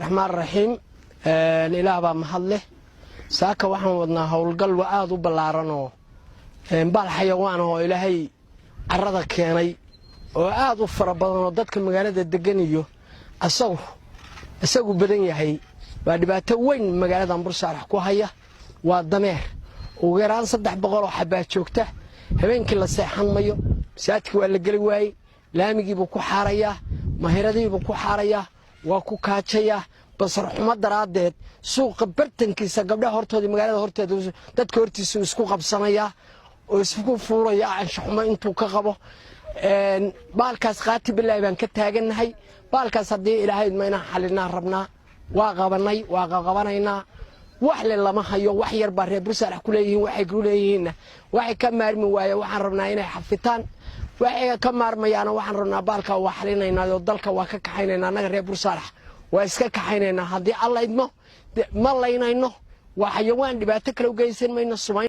Raxmaan raxiim. Ilaah baa mahad leh. Saaka waxaan wadnaa howlgal aada u ballaaran oo baal xayawaan oo Ilaahay carada keenay oo aada u fara badan oo dadka magaalada degan iyo isagu badan yahay baa dhibaato weyn magaaladan Bursaalax ku haya. Waa dameer ugu yaraan 300 oo xabaa joogta. Habeenkii la seexan mayo, masaajidka waa la geli waayey, laamigiibuu ku xaarayaa, maheradiibuu ku xaarayaa, waa ku kaajayaa. Basar xumo daraaddeed suuqa bartankiisa, gabdhaha hortooda, magaalada horteeda, dadka hortiisa isku qabsanayaa oo isku fuuraya, anshaxumo intuu ka qabo. Baalkaas qaati bilaahi baan ka taagannahay. Baalkaas haddii Ilaahay ma inaan xalinaa rabnaa. Waa qabanay, waa qaqabanaynaa. Wax le lama hayo, wax yar baa reer Bursaalax ku leeyihiin. Waxay ku leeyihiinna waxay ka maarmi waaye. Waxaan rabnaa inay xafitaan. Waxay ka maarmayaana waxaan rabnaa baalkaa waa xalinaynaa oo dalka waa ka kaxaynaynaa. Annaga reer Bursaalax waa iska kaxaynaynaa haddii Alla idmo. Ma laynayno, waa xayawaan, dhibaato kale u geysan mayno, sumayn.